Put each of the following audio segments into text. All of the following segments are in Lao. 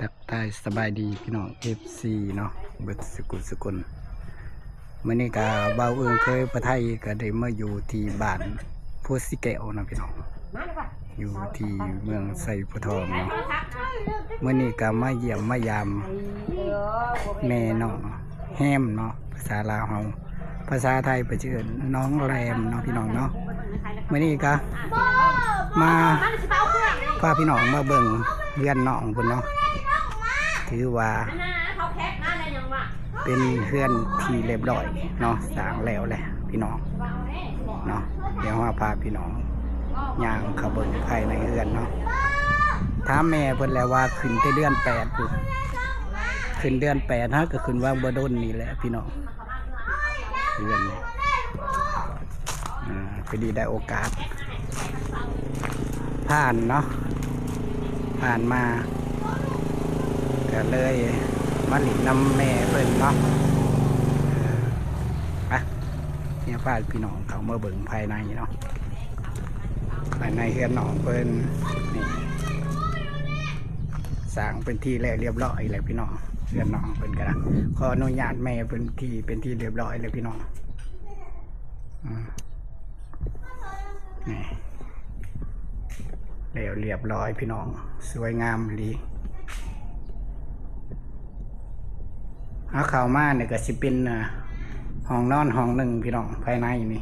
ທັກທາຍສະບາຍດີພີ່ນ້ອງ ເອັຟຊີ ເນາະ ເບິດສຸກຸສຸຄົນ. ມື້ນີ້ກະບ່າວອຶ່ງເຄີຍປະໄທກະໄດ້ມາຢູ່ທີ່ບ້ານໂພສີແກ້ວເນາະພີ່ນ້ອງ ຢູ່ທີ່ເມືອງໄຊໂພທອງເນາະ. ມື້ນີ້ກະມາຢ້ຽມມາຢາມແມ່ນ້ອງແຮມເນາະ ພາສາລາວເຮົາ. ພາສາໄທເພິ່ນຊິເອີ້ນນ້ອງແຣມເນາະພີ່ນ້ອງເນາະ. ມື້ນີ້ກະມາພາພີ່ນ້ອງມາເບິ່ງເຮືອນນ້ອງເພິ່ນເນາະ ຖືວ່າເປັນເຮືອນທີ່ລຽບລ້ອຍເນາະ ສ້າງແລ້ວແຫຼະພີ່ນ້ອງເນາະ. ດຽວເຮົາພາພີ່ນ້ອງຍ່າງເຂົ້າເບິ່ງພາຍໃນເຮືອນເນາະ. ຖາມແມ່ເພິ່ນແລ້ວວ່າຂຶ້ນແຕ່ເດືອນແປດພຸ້ນ ຂຶ້ນເດືອນແປດ ຫາກະຂຶ້ນວ່າບໍ່ດົນນີ້ແຫຼະພີ່ນ້ອງ. ເຮືອນນີ້ ອາ ພໍດີໄດ້ໂອກາດຜ່ານເນາະ ຜ່ານມາ ກະເລີຍມາຫຼິ້ນນຳແມ່ເພິ່ນເນາະ. ໄປ ດຽວພາພີ່ນ້ອງເຂົ້າມາເບິ່ງພາຍໃນເນາະ ພາຍໃນເຮືອນນ້ອງເພິ່ນນີ້ ສ້າງເປັນທີ່ແລ້ວລຽບລ້ອຍແລ້ວພີ່ນ້ອງ. ເຮືອນນ້ອງເພິ່ນກະໄດ້ ຂໍອະນຸຍາດແມ່ເພິ່ນທີ່ເປັນທີ່ລຽບລ້ອຍແລ້ວພີ່ນ້ອງ. ອືມ ນີ້ ແລ້ວລຽບລ້ອຍພີ່ນ້ອງ ສວຍງາມອີ່ຫຼີ. ເຮົາເຂົ້າມານີ້ກະຊິເປັນ ອາ ຫ້ອງນອນຫ້ອງໜຶ່ງພີ່ນ້ອງ ພາຍໃນນີ້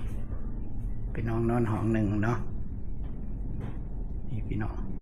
ເປັນຫ້ອງນອນຫ້ອງໜຶ່ງເນາະ. ນີ້ພີ່ນ້ອງ